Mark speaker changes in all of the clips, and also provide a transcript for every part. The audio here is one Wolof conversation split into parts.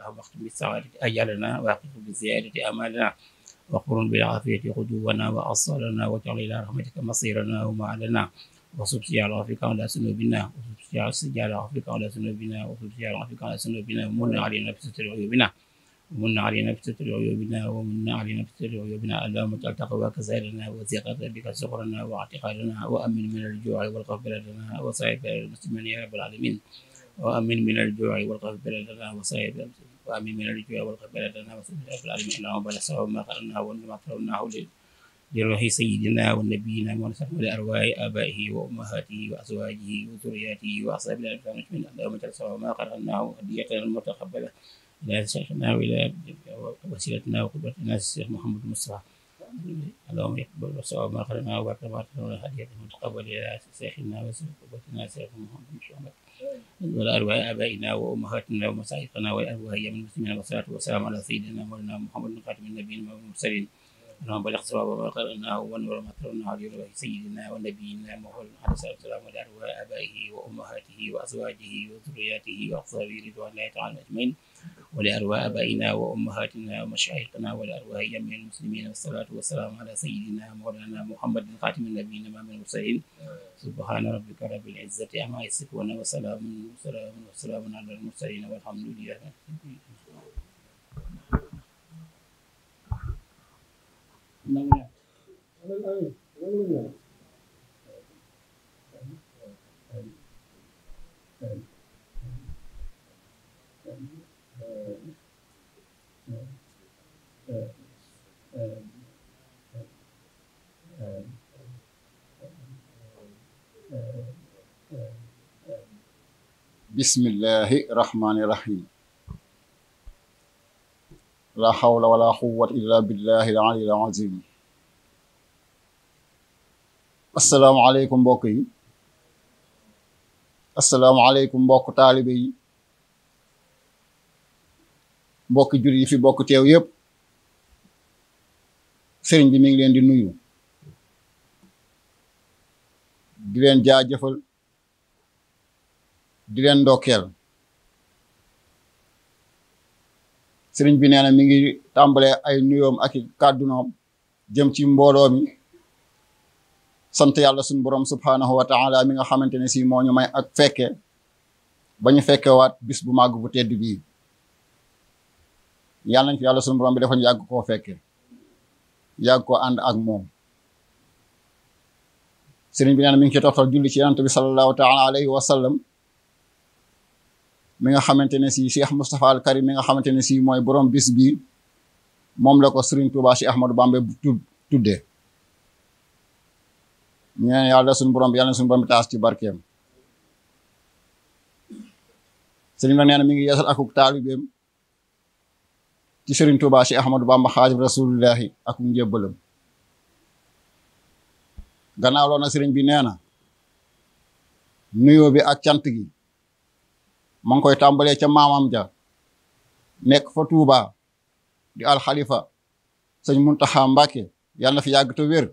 Speaker 1: اللهم اختم بالسعادة أجلنا واقف بزيادة أمالنا واقرن بالعافية غدونا وأصالنا واجعل إلى رحمتك مصيرنا ومعلنا وصبتي على عافيك على ذنوبنا وصبتي على عافيك على ذنوبنا وصبتي على عافيك على ذنوبنا ومن علينا بستر عيوبنا ومن علينا بستر عيوبنا ومن علينا بستر عيوبنا اللهم اجعل تقواك زادنا وثقة بك سخرنا واعتقادنا وأمن من الجوع والخوف بلدنا وسائر المسلمين يا رب العالمين وأمن من الجوع والخوف بلدنا وسائر وأمن من الجوع والخوف بلدنا وسائر العالمين اللهم بلغ سواء ما قرأناه وما قرأناه لروح سيدنا ونبينا ونسأل لأرواح آبائه وأمهاته وأزواجه وذرياته وأصحابه الأجمعين اللهم اجعل سواء ما قرأناه هدية المتقبلة إلى شيخنا وإلى وسيلتنا وقدوتنا الشيخ محمد المصطفى اللهم يقبل سواء ما قرأناه وبارك لنا هدية المتقبلة إلى شيخنا وقدوتنا الشيخ محمد المصطفى ولأرواح آبائنا وأمهاتنا ومشايخنا ولأرواح من المسلمين والصلاة والسلام على سيدنا مولانا محمد خاتم النبيين والمرسلين اللهم بلغ ثواب ما قرأناه ونور ما قرأناه لروح سيدنا ونبينا محمد عليه الصلاة والسلام ولأرواح آبائه وأمهاته وأزواجه وذرياته وأصحابه رضوان الله تعالى أجمعين ولأرواح آبائنا وأمهاتنا ومشايخنا ولأرواح جميع المسلمين والصلاة والسلام على سيدنا مولانا محمد خاتم النبيين وإمام المرسلين سبحان ربك رب العزة عما يصفون وسلام على المرسلين والحمد لله.
Speaker 2: بسم الله الرحمن الرحيم لا حول ولا قوة إلا بالله العلي العظيم السلام عليكم بوكي السلام عليكم بوك طالبي بوك جوري في بوك تيو ييب سيرن بي مي ngi len di nuyu di len jaajeufal di len ndokel sëriñ bi neena mi ngi tambalé ay nuyoom ak kàddunoom jëm ci mbolo mi sant yàlla sun borom subhanahu wa ta'ala mi nga xamantene si moo ñu may ak fekke bañu fekke waat bis bu màgg bu tedd bii yàlla nañ fi yàlla sun borom bi dafa ñu yàgg koo fekke yàgg ko ànd ak moom sëriñ bi neena mi ngi ci toftal julli ci yonent bi sallallahu ta'ala alayhi wa sallam mi nga xamantene si Cheikh Moustapha al Karim mi nga xamantene si mooy borom bis bi moom la ko Serigne Touba Cheikh Ahmadou Bamba tudde ñaan yàlla suñu borom bi yàlla suñu borom bi taas ci barkeem Serigne la neena mi ngi yeesal akuk taalibeem ci Serigne Touba Cheikh Ahmadou Bamba Xaadimu Rasuulullaahi akuk njébbalam gannaaw loolu nag Serigne bi neena nuyoo bi ak cant gi ma ngi koy tàmbalee ca maamam ja nekk fa Tuuba di alxalifa sëñ Muntaxa Mbàkke yàlla na fi yàgg te wér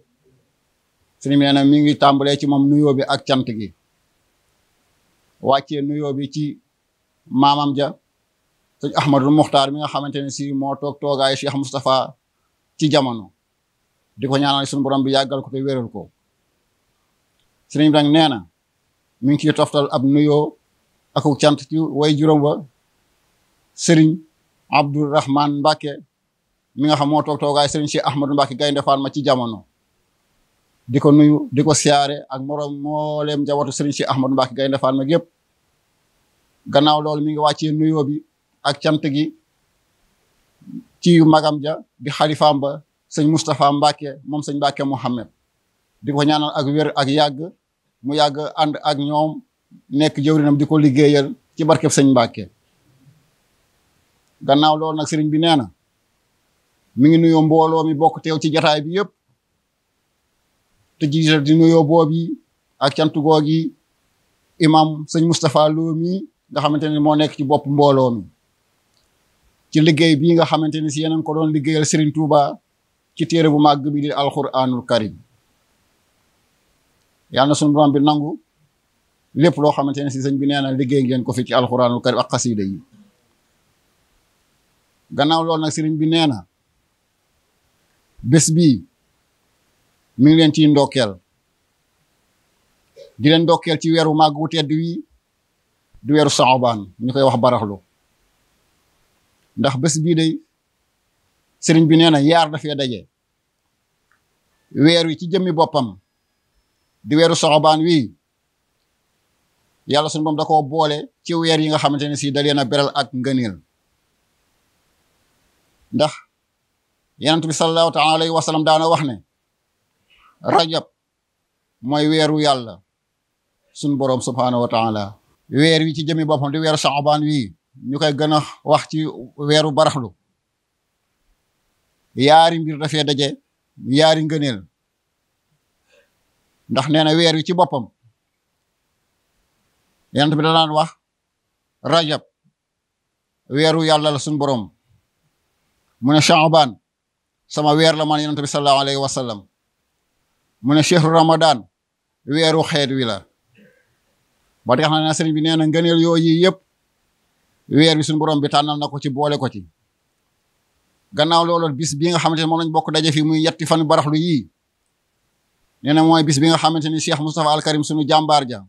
Speaker 2: sëriñ bi nee na mi ngi tàmbalee ci moom nuyoo bi ak cant gi wàccee nuyoo bi ci maamam ja sëñ Ahmadul Muxtaar mi nga xamante ne si moo toog toogaayu Cheikh Moustapha ci jamono di ko ñaanal suñu borom bi yàggal ko te wéral ko sëriñ bi nag nee na mi ngi ciy toftal ab nuyoo ak cant ci way juróom wa sëriñ Abdourahman Mbàkke mi nga xam moo toog toogaay sëriñ Cheikh Ahmadou Mbàkke Gaynde Fatma ci jamono di ko nuyu di ko siyaare ak moroom mooleem njabootu sëriñ Cheikh Ahmadou Mbàkke Gaynde Fatma gépp gannaaw loolu mi ngi wàccee nuyoo bi ak cant gi ci magam ja di xalifaam ba sëñ Moustapha Mbàkke moom sëñ Mbàkke Mouhamed di ko ñaanal ak wér ak yàgg mu yàgg ànd ak ñoom nekk jëwrinam di ko liggéeyal ci barkeb sëñ Mbàkke gannaaw loolu nag sëriñ bi nee na mi ngi nuyoo mbooloo mi bokk teew ci jataay bi yëpp te jiital di nuyoo boobu ak cant googi imam sëñ Moustapha Lo mi nga xamante ne moo nekk ci bopp mbooloo mi ci liggéey bii nga xamante ne si yéen a ngi ko doon liggéeyal Serigne Touba ci téere bu màgg bi di alquranul karim yàlla na suñu borom bi nangu lépp loo xamante ne si sëñ bi nee na liggéey ngeen ko fi ci alquranul karim ak xasida yi gannaaw loolu nag Serigne bi nee na bés bii mi ngi leen ciy ndokkeel di leen ndokkeel ci weeru màgg wu tedd wi di weeru saabaan ñu koy wax baraxlu ndax bés bii day sëriñ bi nee na yaar dafee daje weer wi ci jëmmi boppam di weeru saabaan wi yàlla sunu boom da koo boole ci weer yi nga xamante ne si da leen a beral ak ngëneel ndax yonent bi sallallahu taala alayhi wa sallam daana wax ne rajab mooy weeru yàlla sunu boroom subhaanahu wa taala weer wi ci jëmmi boppam di weeru saabaan wi ñu koy gën a wax ci weeru baraxlu yaari mbir dafee daje yaari ngëneel ndax nee na weer wi ci boppam yonent bi danaan wax rajab weeru yàlla la sunu boroom mu ne saabaan sama weer la man yonent bi sallallahu alayhi wa sallam mu ne chehru ramadan weeru xeet wi la ba tax na sëriñ bi nee na ngëneel yooyu yëpp weer wi suñu borom bi tànnal na ko ci boole ko ci gannaaw loolu bis bi nga xamante ne moom lañ bokk daje fii muy yetti fan baraxlu yii nee na mooy bis bi nga xamante ni Cheikh Moustapha Al Karim suñu jàmbaar ja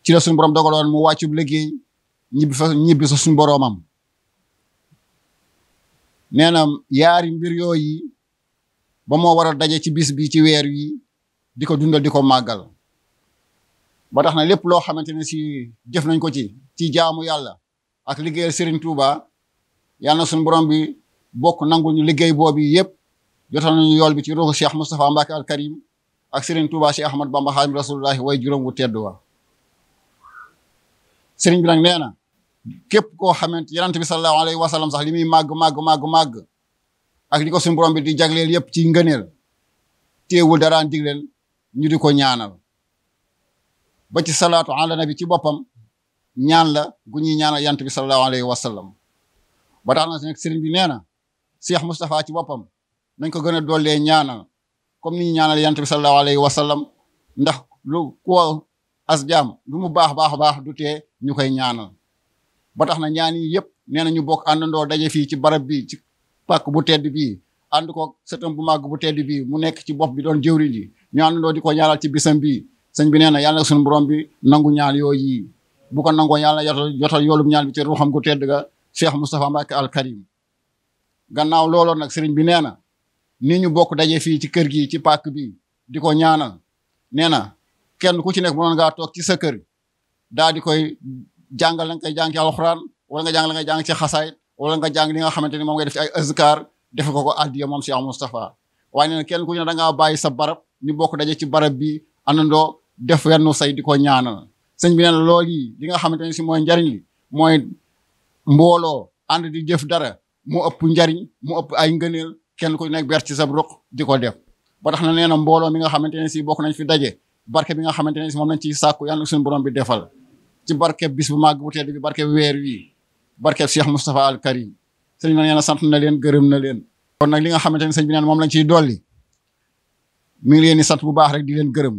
Speaker 2: ci la suñu borom dogaloon mu wàccub liggéey ñibbi sa suñu boromam nee na yaari mbir yooyu ba moo war a daje ci bis bi ci weer wi di ko dundal di ko màggal ba tax na lépp loo xamante ne si jëf nañ ko ci jaamu yàlla ak liggéeyal Serigne Touba yàlla na suñu borom bi bokk nangu ñu liggéey boobu yëpp jotal nañu yool bi ci ruuxu Cheikh Moustapha Mbacke Al Karim ak Serigne Touba Cheikh Ahmad Bamba Xaadim Rasulullahi way juróom wu tedd wa Serigne bi nag nee na képp koo xamante yonent bi sallallahu alayhi wa sallam sax li muy màgg ak li ko suñu borom bi di jagleel yëpp ci ngëneel teewul daraan digleel ñu di ko ñaanal ba ci salaatu ala nabi ci boppam ñaan la gu ñuy ñaanal yonent bi sallallahu alayhi wa sallam ba tax na nag sëriñ bi nee na Cheikh Moustapha ci boppam nañ ko gën a dollee ñaanal comme ni ñu ñaanal yonent bi sallallahu alayhi wa sallam ndax lu ko as jaam lu mu baax du tee ñu koy ñaanal ba tax na ñaan yi yëpp nee na ñu bokk àndandoo daje fii ci barab bi ci pàkk bu tedd bii ànd ko sëtam bu màgg bu tedd bii mu nekk ci bopp bi doon jëwriñ ji ñu àndandoo di ko ñaanal ci bisam bii sëñ bi nee na yàlla na suñu borom bi nangu ñaan yooyu bu ko nangoo yàlla jotal yoolum ñaan bi ci ruuxam gu tedd ga Cheikh Moustapha Mbacke Al Karim gannaaw looloo nag sëriñ bi nee na ni ñu bokk daje fii ci kër gi ci pàkk bi di ko ñaanal nee na kenn ku ci nekk mënoon ngaa toog ci sa kër daa di koy jàngal la nga koy jàng ci alxuraan wala nga jàng la nga jàng ci xasaay wala nga jàng li nga xamante ni moom ngay def ci ay azkar defe ko addiya moom Cheikh Moustapha waaye nee na kenn ku ci ne da ngaa bàyyi sa barab ñu bokk daje ci barab bi àndandoo def wennu say di ko ñaanal sëñ bi nee na loolu yi li nga xamante ne si mooy njariñ li mooy mbooloo ànd di jëf dara mu ëpp njariñ mu ëpp ay ngëneel kenn ku nekk ber ci sa ruq di ko def ba tax na nee na mbooloo mi nga xamante ne si bokk nañ fi daje barke bi nga xamante ne si moom lañ ciy sàkku yàlla suñu borom bi defal ci barke bis bu màgg bu tedd bi barke weer wi barke Cheikh Moustapha al Karim sëñ bi nee na sant na leen gërëm na leen kon nag li nga xamante ne sëñ bi nee na moom lañ ciy dolli mi ngi leen di sant bu baax rek di leen gërëm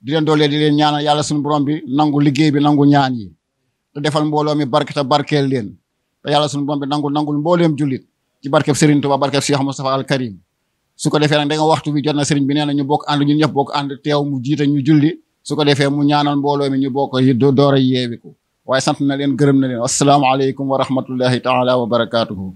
Speaker 2: di leen doolee di leen ñaanal yàlla suñu borom bi nangu liggéey bi nangu ñaan yi te defal mbooloo mi barke te barkeel leen te yàlla suñu borom bi nangul mbooleem jullit ci barkeb Serigne Touba barkeb Cheikh Moustapha al Karim su ko defee nag da nga waxtu bi jot na Serigne bi nee na ñu bokk ànd ñun ñëpp bokk ànd teew mu jiite ñu julli su ko defee mu ñaanal mbooloo mi ñu bokk door a yeewiku waaye sant na leen gërëm na leen asalaamaaleykum wa rahmatullahi taala wa barakaatuhu